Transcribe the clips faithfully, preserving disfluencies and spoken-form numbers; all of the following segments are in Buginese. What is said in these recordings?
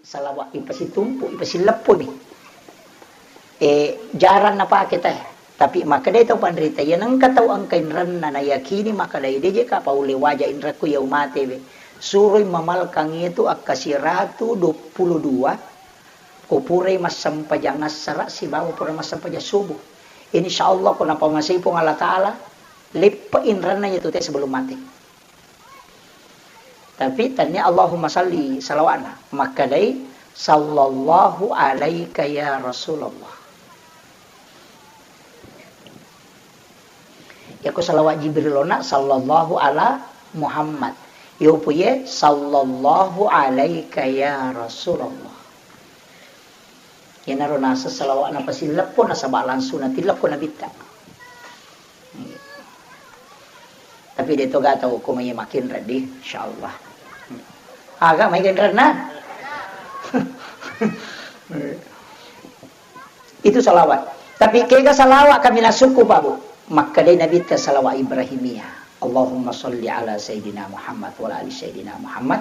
Salawat ipasitumpu, ipasileppo mi. Eh, jarang napake teh. Tapi makkedai tau panrita, iya nengka tau engka inrenna nayakini makkedai deje ka paulle waja inrekku iya umatewe. Suroi mamalkang itu akka siratu dua puluh dua, ko purai massempajang assara sibawa pura massempajang subuh. Insya Allah ko napamasei Puang Allah Ta'ala, leppe inrenna iya tu teh sebelum mate. Tapi tania Allahumma salli salawatna, makkedai, "Sallallahu alaika ya Rasulullah." Yako salawat Jibril ona, "Sallallahu ala Muhammad." Yopo ye, "Sallallahu alaika ya Rasulullah." Iyanaro naseng salawat napasileppo nasaba langsung natilleppo nabitta. Tapi de toga tau ko mai makin ready, insyaallah. Aga mai genrenna? Itu salawat. Tapi kega salawat kami nasukku, Pak Bu? Makkedai nabitta salawat Ibrahimiyah. Allahumma salli ala Sayyidina Muhammad wa ala ali Sayyidina Muhammad.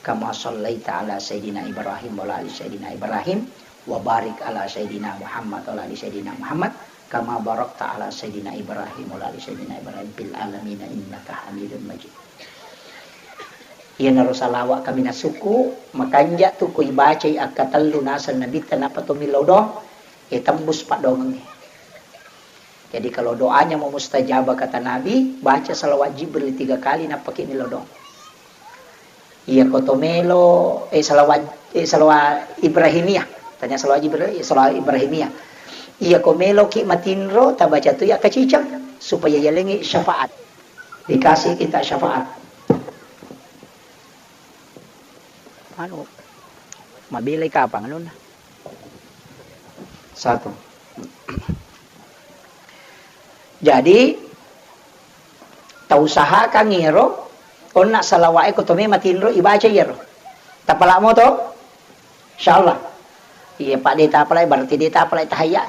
Kama shallaita ala Sayyidina Ibrahim wa ala ali Sayyidina Ibrahim, wa barik ala Sayyidina Muhammad wa ala ali Sayyidina Muhammad, kama barakta ala Sayyidina Ibrahim wa ala ali Sayyidina Ibrahim fil alamin innaka Hamidum Majid. Iyanaro salawat kami nasukku, makanja tu ko ibacai akkatellu naseng nabitta nappa to millau doang, e tembus paddoangengnge. Jadi kalau doanya mau mustajabah kata Nabi, baca salawat Jibril tiga kali nappaki millau doang. Iya ko to melo, eh, salawat, eh, salawat Ibrahimiyah. Tanya salawat Jibril, eh, salawat Ibrahimiyah. Iya ko melo ki matinro, tabaca tu ya kaciceng supaya yalengi syafaat. Dikasih kita syafaat. Anu, mabelai kapang anunna. Satu. Jadi, tausahakan iyaro, onna salawa'e ko tome matinro ibaca iyaro. Tapalamo to? Insyaallah. Iya, Pak, de tapalai, berarti de tapalai tahayya.